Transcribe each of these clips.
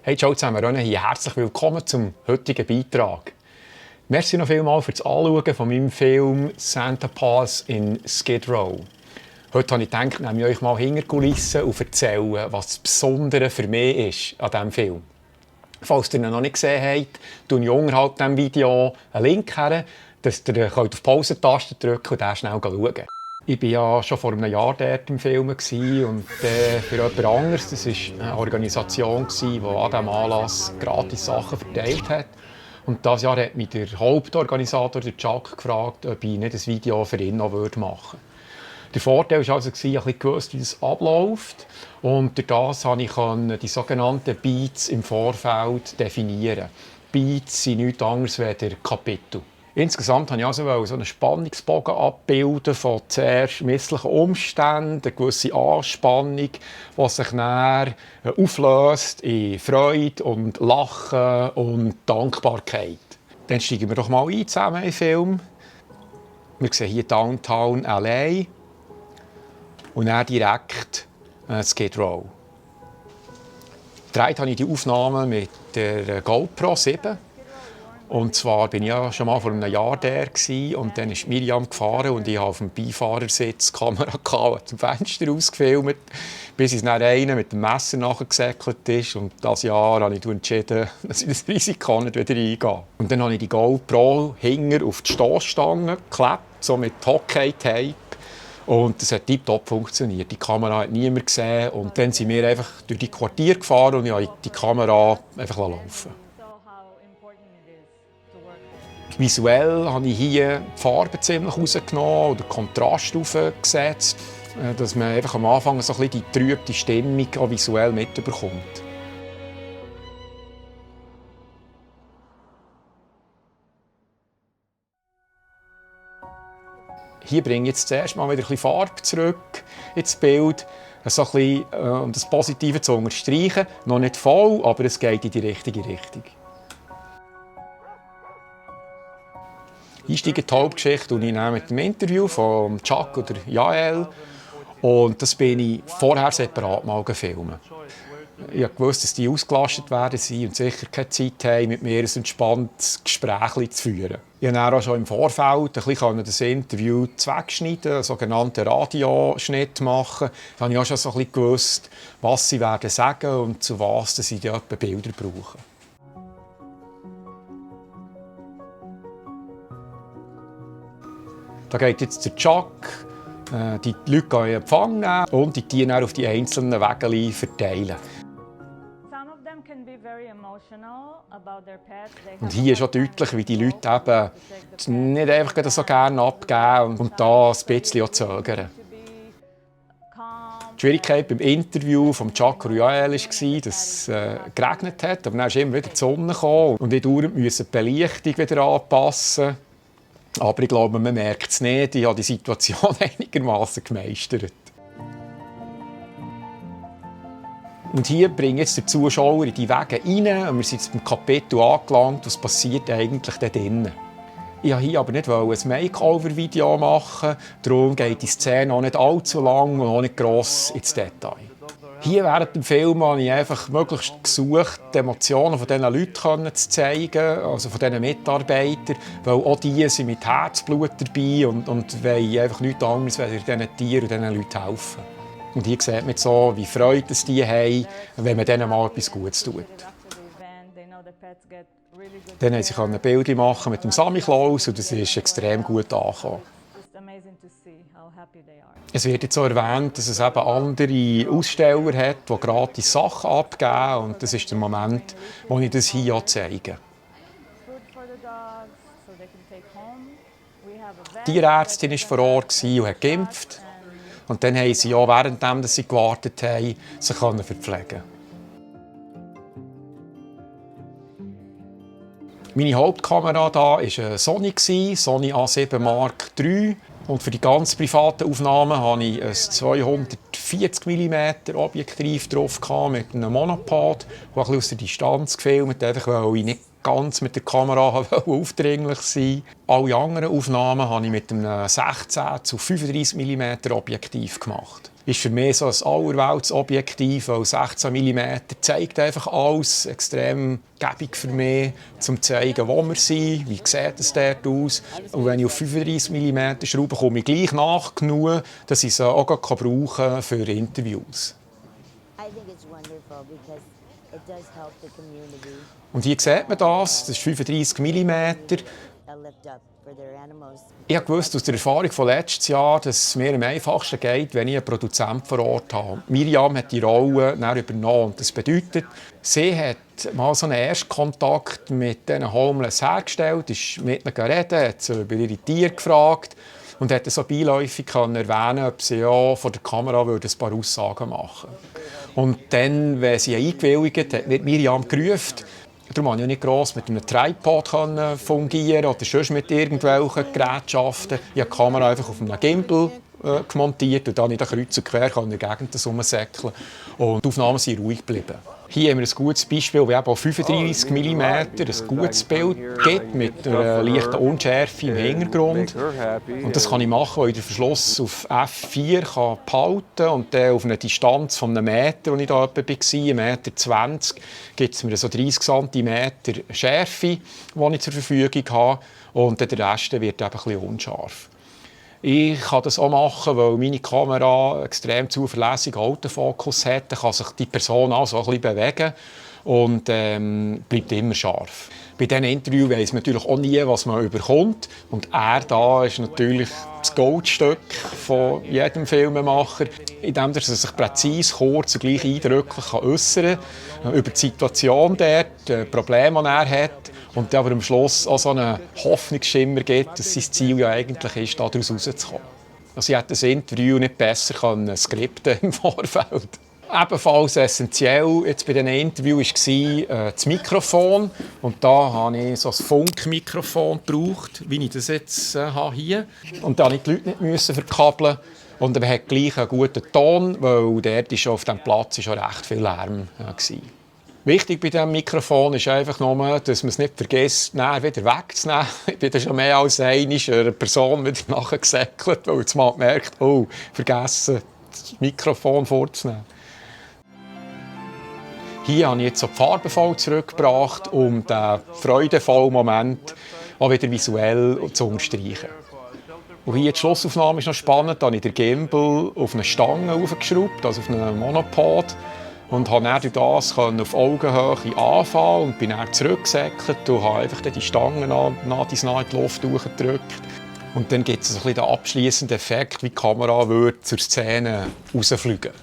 Hey, ciao zusammen, René hier. Herzlich willkommen zum heutigen Beitrag. Merci noch vielmals für das Anschauen von meinem Film «Santa Paws» in Skid Row. Heute habe ich gedacht, nehme ich euch mal hinter die Kulissen und erzähle, was das Besondere für mich ist an diesem Film. Falls ihr ihn noch nicht gesehen habt, tue ich unterhalb diesem Video einen Link her, dass ihr auf die Pause-Taste drücken und den schnell schauen könnt. Ich war ja schon vor einem Jahr dort im Film und für jemand anderes. Das war eine Organisation, die an diesem Anlass gratis Sachen verteilt hat. Und dieses Jahr hat mich der Hauptorganisator, der Chuck, gefragt, ob ich nicht ein Video für ihn noch machen würde. Der Vorteil war also, ich ein bisschen gewusst, wie das abläuft. Und durch das konnte ich die sogenannten Beats im Vorfeld definieren. Beats sind nichts anderes als Kapitel. Insgesamt wollte ich also so einen Spannungsbogen abbilden von zuerst misslichen Umständen, eine gewisse Anspannung, die sich dann auflöst in Freude und Lachen und Dankbarkeit. Dann steigen wir doch mal ein zusammen in den Film. Wir sehen hier Downtown LA und dann direkt Skid Row. Gedreht habe ich die Aufnahmen mit der GoPro 7. Und zwar bin ich ja schon mal vor einem Jahr da und dann ist Miriam gefahren und ich habe auf dem Beifahrersitz die Kamera zum Fenster ausgefilmt, bis es dann einer mit dem Messer nachgesäckelt ist. Und dieses Jahr habe ich entschieden, dass ich das Risiko nicht wieder eingehe. Und dann habe ich die GoPro hinten auf die Stossstange geklebt, so mit Hockey-Tape. Und das hat tiptop funktioniert. Die Kamera hat niemand gesehen. Und dann sind wir einfach durch die Quartier gefahren und ich habe die Kamera einfach laufen. Visuell habe ich hier die Farbe ziemlich rausgenommen oder den Kontrast aufgesetzt, dass man einfach am Anfang so ein bisschen die trübe Stimmung auch visuell mitbekommt. Hier bringe ich jetzt zuerst mal wieder ein bisschen Farbe zurück ins Bild, so ein bisschen, um das Positive zu unterstreichen. Noch nicht voll, aber es geht in die richtige Richtung. Einsteigen in die Hauptgeschichte und ich nehme mit dem Interview von Chuck oder Jael. Und das bin ich vorher separat mal filmen. Ich wusste, dass die ausgelastet werden und sicher keine Zeit haben, mit mir ein entspanntes Gespräch zu führen. Ich konnte auch schon im Vorfeld das Interview zweckschneiden, einen sogenannten Radioschnitt machen. Da habe ich auch schon so ein bisschen gewusst, was sie werden sagen und zu was sie Bilder brauchen. Da geht jetzt der Chuck, die Leute gehen in Empfang nehmen und die dann auf die einzelnen Wägeli verteilen. Und hier ist auch deutlich, wie die Leute eben nicht einfach so gerne abgeben und da ein bisschen auch zögern. Die Schwierigkeit beim Interview von Chuck und Jael war, dass es geregnet hat, aber dann ist immer wieder die Sonne gekommen und ich musste die Belichtung wieder anpassen. Aber ich glaube, man merkt es nicht. Ich habe die Situation einigermaßen gemeistert. Und hier bringe ich jetzt den Zuschauer in die Wege rein und wir sind jetzt beim Kapitel angelangt, was passiert eigentlich da drinnen. Ich wollte hier aber nicht ein Make-over-Video machen, darum geht die Szene auch nicht allzu lang und auch nicht gross ins Detail. Hier während dem Film habe ich einfach möglichst gesucht, die Emotionen von diesen Leuten zu zeigen, also von diesen Mitarbeitern, weil auch die sind mit Herzblut dabei und wollen einfach nichts anderes, als diesen Tieren und diesen Leuten helfen. Und hier sieht man so, wie Freude die haben, wenn man denen mal etwas Gutes tut. Dann konnten sie Bilder machen mit dem Sammy Klaus und das ist extrem gut angekommen. Es wird jetzt so erwähnt, dass es eben andere Aussteller hat, die gratis Sachen abgeben. Und das ist der Moment, wo ich das hier zeige. Die Tierärztin war vor Ort und hat geimpft. Und dann haben sie auch, während sie gewartet haben, sich verpflegen. Meine Hauptkamera hier war eine Sony A7 Mark III. Und für die ganz privaten Aufnahmen hatte ich ein 240 mm Objektiv drauf mit einem Monopod, das aus der Distanz gefilmt, einfach weil ich nicht ganz mit der Kamera aufdringlich sein. Alle anderen Aufnahmen habe ich mit einem 16 zu 35 mm Objektiv gemacht. Ist für mich so ein Allerweltsobjektiv, weil 16 mm zeigt einfach alles, extrem gäbig für mich, um zu zeigen, wo wir sind, wie sieht es dort aus. Und wenn ich auf 35 mm schraube, komme ich gleich nach genug, dass ich sie auch brauchen kann für Interviews. Und hier sieht man das ist 35 mm. Ich wusste aus der Erfahrung von letztes Jahr, dass es mir am einfachsten geht, wenn ich einen Produzenten vor Ort habe. Miriam hat die Rolle dann übernommen. Und das bedeutet, sie hat mal so einen Erstkontakt mit diesen Homeless hergestellt, ist mit ihnen geredet, hat sie über ihre Tiere gefragt und hat so beiläufig erwähnen, ob sie ja vor der Kamera ein paar Aussagen machen würde. Und dann, wenn sie eingewilligt hat, wird Miriam gerufen. Darum konnte ich nicht gross mit einem Tripod fungieren oder sonst mit irgendwelchen Gerätschaften. Ich habe die Kamera einfach auf einem Gimbal gemontiert und dann in der Kreuz und quer in der Gegend herumsäckeln. Und die Aufnahmen sind ruhig geblieben. Hier haben wir ein gutes Beispiel, wie eben auf 35 mm ein gutes Bild gibt, mit einer leichten Unschärfe im Hintergrund. Und das kann ich machen, weil ich den Verschluss auf F4 behalten kann und dann auf einer Distanz von einem Meter, wo ich da etwa war, 1,20 Meter, gibt es mir so 30 cm Schärfe, die ich zur Verfügung habe. Und der Rest wird eben ein bisschen unscharf. Ich kann das auch machen, weil meine Kamera extrem zuverlässigen Autofokus hat. Dann kann sich die Person also ein bisschen bewegen und bleibt immer scharf. Bei diesen Interviews weiss man natürlich auch nie, was man überkommt. Und er da ist natürlich das Goldstück von jedem Filmemacher, indem er sich präzise, kurz und gleich eindrücklich äußern kann über die Situation dort, die Probleme, die er hat. Und dann aber am Schluss auch so einen Hoffnungsschimmer gibt, dass sein Ziel ja eigentlich ist, daraus rauszukommen. Also ich hätte das Interview nicht besser skripten im Vorfeld. Ebenfalls essentiell jetzt bei diesen Interviews war das Mikrofon. Und da habe ich so ein Funkmikrofon gebraucht, wie ich das jetzt habe hier. Und da musste ich die Leute nicht verkabeln. Und er hat gleich einen guten Ton, weil dort auf diesem Platz schon recht viel Lärm war. Wichtig bei diesem Mikrofon ist einfach nur, dass man es nicht vergisst, wieder wegzunehmen. Ich bin da schon mehr als einmal einer Person wieder nachgesäckelt, weil jetzt mal gemerkt, oh, vergessen, das Mikrofon vorzunehmen. Hier habe ich jetzt so die Farbenvoll zurückgebracht, um den freudevollen Moment auch wieder visuell zu unterstreichen. Und hier die Schlussaufnahme ist noch spannend. Da habe ich den Gimbal auf eine Stange aufgeschraubt, also auf einen Monopod. Und konnte dann durch das auf Augenhöhe anfangen und bin dann zurückgesäckelt und habe einfach die Stangen nah in die Luft durchgedrückt. Und dann gibt es den abschliessenden Effekt, wie die Kamera zur Szene rausfliegen.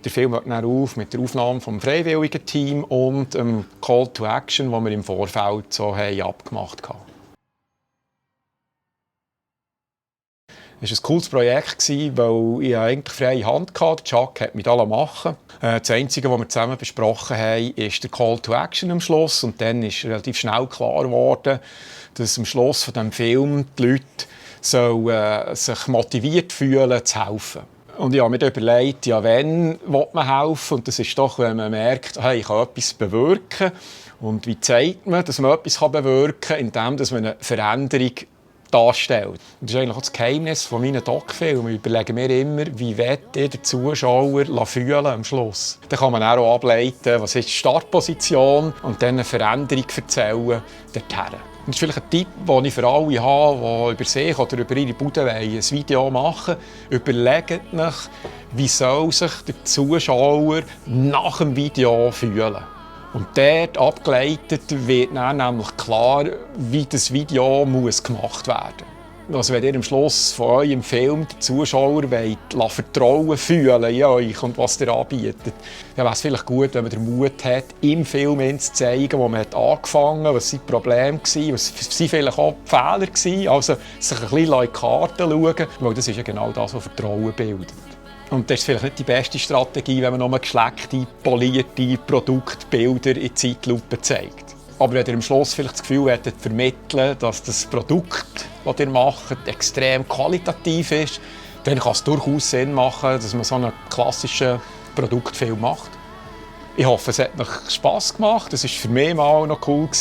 Der Film hört dann auf mit der Aufnahme vom freiwilligen Team und dem Call to Action, den wir im Vorfeld so abgemacht haben. Es war ein cooles Projekt, weil ich eigentlich freie Hand hatte. Chuck hat mich alle machen. Das Einzige, was wir zusammen besprochen haben, ist der Call to Action am Schluss. Und dann ist relativ schnell klar geworden, dass am Schluss von diesem Film die Leute sich motiviert fühlen, zu helfen. Und ich habe mir überlegt, ja, wenn will man helfen? Und das ist doch, wenn man merkt, hey, ich kann etwas bewirken. Und wie zeigt man, dass man etwas bewirken kann, indem man eine Veränderung darstellt. Das ist eigentlich auch das Geheimnis von meinen Doc-Filmen. Ich überlege mir immer, wie will der Zuschauer fühlen am Schluss. Dann kann man auch ableiten, was ist die Startposition und dann eine Veränderung erzählen dorthin. Das ist vielleicht ein Tipp, den ich für alle habe, die über sich oder über ihre Bude ein Video machen wollen. Überlegt euch, wie soll sich der Zuschauer nach dem Video fühlen. Und dort abgeleitet wird dann nämlich klar, wie das Video gemacht werden muss. Also wenn ihr am Schluss von eurem Film den Zuschauer Vertrauen fühlen in euch und was ihr anbietet, dann wäre es vielleicht gut, wenn man den Mut hat, im Film zu zeigen, wo man angefangen hat, was die Probleme waren, was vielleicht auch die Fehler waren. Also sich ein bisschen in die Karten schauen, weil das ist ja genau das, was Vertrauen bildet. Und das ist vielleicht nicht die beste Strategie, wenn man nur geschleckte, polierte Produktbilder in Zeitlupe zeigt. Aber wenn ihr am Schluss vielleicht das Gefühl hättet, vermitteln, dass das Produkt, das ihr macht, extrem qualitativ ist, dann kann es durchaus Sinn machen, dass man so einen klassischen Produktfilm macht. Ich hoffe, es hat euch Spass gemacht. Es war für mich mal noch cool, aus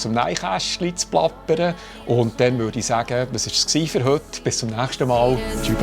dem Nähkästchen zu plappern. Und dann würde ich sagen, das war es für heute. Bis zum nächsten Mal. Tschüss.